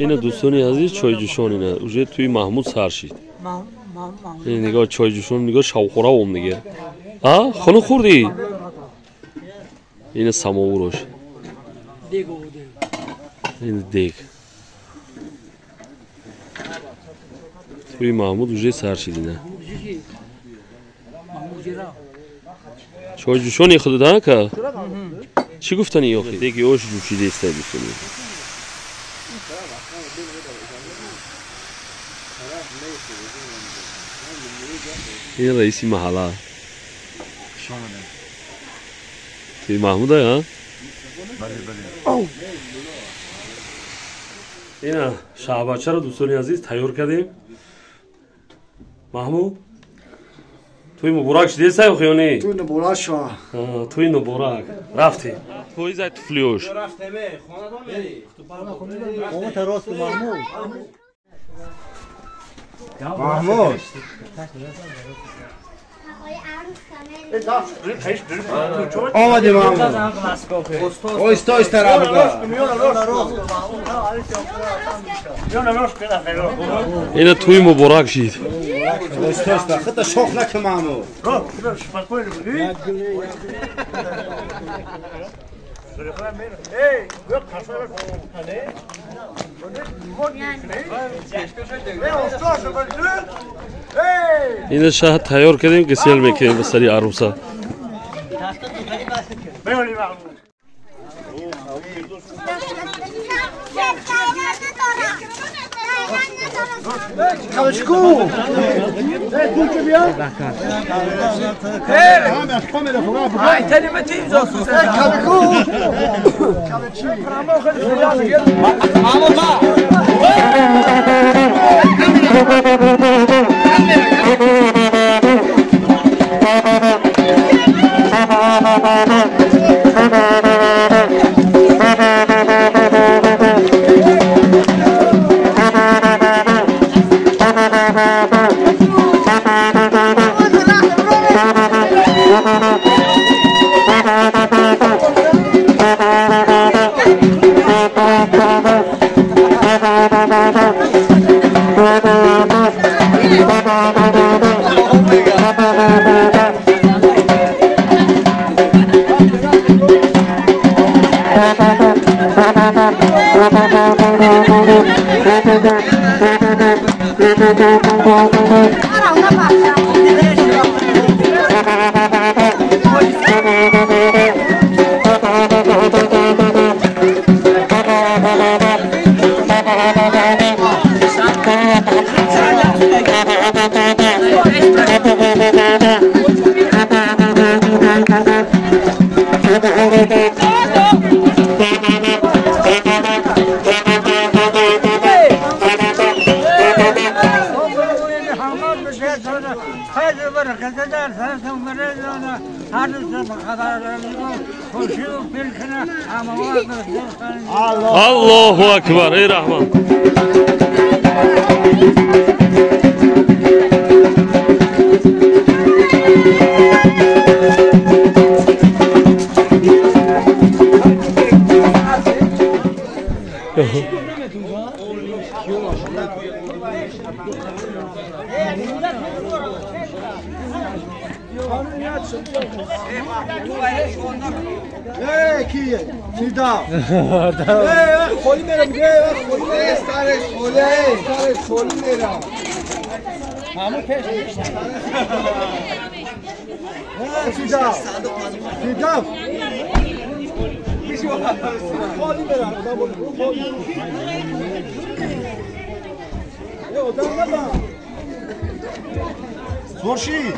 Ина дӯстони азиз, чойҷӯшон ина уже туи Маҳмуд сар шид. Нигоҳ, чойҷӯшон, нигоҳ, шавхӯра ом дига. А хунук хӯрдӣ? Ина самовурош, ина дег. Туи Маҳмуд уже сар шид ина. Чойҷӯшони худат ка чӣ гуфтани охи? Деги ош ҷӯшида истай, дӯстони. Ин раиси маҳалла туи Маҳмуда. Ина шаҳбачаро, дӯстони азиз, тайёр кардем. Маҳмуд, туи муборак шидесай охи ё не? Туи муборак шва. Туи муборак. Рафтем, фоизай туфлиёш. Маҳмуд. Омадем, Маҳмуд. Оҳиста оҳиста равга. Ина туи муборак шид. Оҳиста оҳиста. Хита шох накун, Маҳмуд. Ина шаҳ тайёр кардем, ки сел мекунем ба сари аруса. Калочку! Аллоҳу акбар, эй раҳмат. کیه؟ فیدا. خالی میرم، خالی سرش خالی، سرش خالی میرم. همون پیش. فیدا. فیدا. خالی میرم. خالی. آدم نبا. خورشید.